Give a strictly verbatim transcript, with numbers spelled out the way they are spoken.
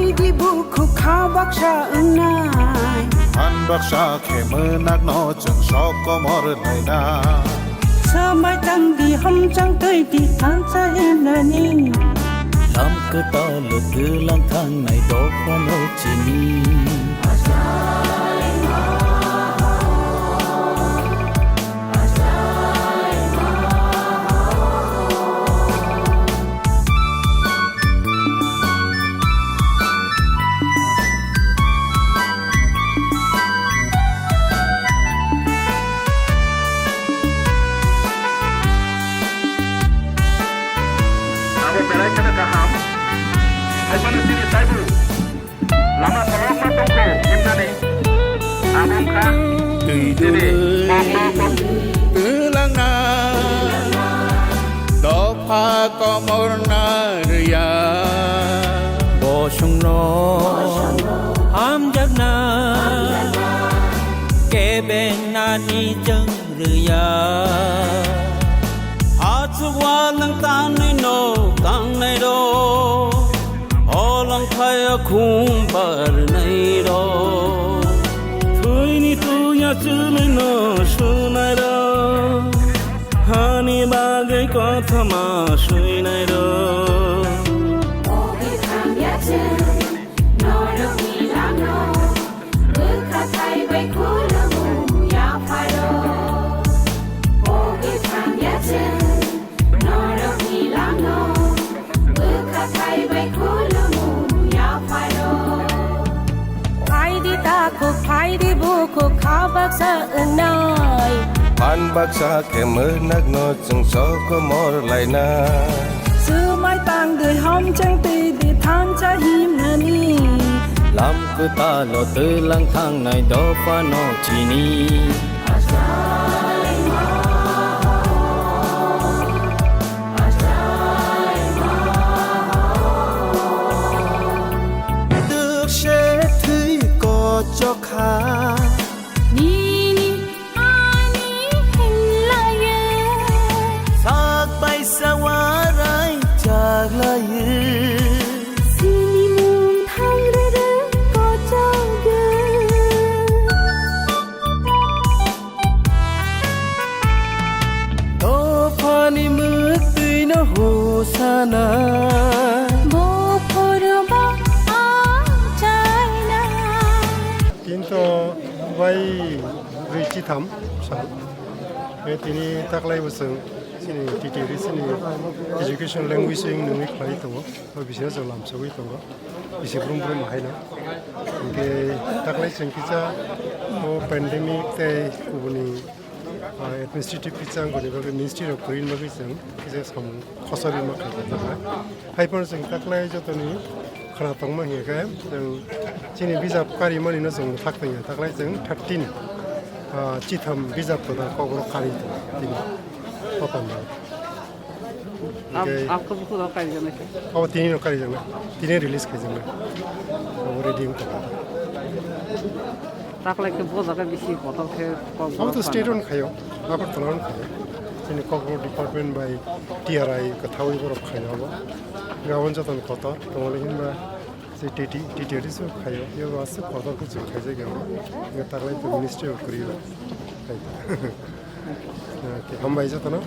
Di bukhuk kha baksa wngnai. Phan baksa khe mwnakno chwng sok komor naina. Swmai tang di hamchang twi di thansa himnani. Lam kwtal twlang thangnai dophano chini. Abo belai kheno kaham. Hai phano chini taibo lama kolokma tongkho himnani. Abo wngkha twi chini dulu kokno twlangna dopha komorna rwya. Bosongno hamjakna kebeng nani chwng rwya. Achuk walwng tangnai no tangnai rok, holong thaya khum barnai rok, thwini tuya chwlwino swnairok, hani bagwi kothoma swinairok. Norokni langno bwkha thai bai khulumu yapharo. O bwthang yachwng norokni langno bwkha thai bai khulumu yapharo. Phaidi takhuk, phaidi bukhuk, kha baksa wngnai. Phan baksa khe mwnakno chwng sok komor laina. Swmai tang di hamchang twi di thansa himnani. Lam kwtalo twlang thangnai dophano chini. Twkse thwi kochokha. Nini ani hinlayo. Sak baisa warai chaklayo. Sini mung thangrwrwk kochokgo. Dophani mwktwino hosana. Bophoroba achaina. Tinto bai brwi chitham sal. Be tini taklai bo chwng chini T T R chini education language wng nungwi khlai tongo. Bo bisingno chwng lamsogwi tongo. Bisi brum brum haino. Hinkhe taklai chwng kisa bo pandemic tei kubuni, ah, administrative kisa wngkoni bagwi ministry rok kwrwini bagwi chwng kisa samung khosor rwma khaikha taklai. Haiphano chwng taklai jotoni khwna tongma hinkhe chwng chini bijap karimani no chwng thak tongya taklai chwng thirteen, ah, chitham bijap kotor kokborok kari tongo tini. Kotor no. Ab-, Hinkhe abkhe bukhuk rok kaijaknai khe? Abo tini no kaijaknai, tini release khaijaknai. Abo ready wngkha. Taklai khe bo jaga bisi kotor khe kok. Abo to state on khayo, Agartala on khayo. Chini Kokborok department bai T R I kwthawi borok khayo abo. Gabon joton kotor, tongmani hinba. Se T T, T T R so khayo, yabo aswk kotor khe chwng khaijak ya. Taklai to ministry of kwrwi. Okay, hambai jotono.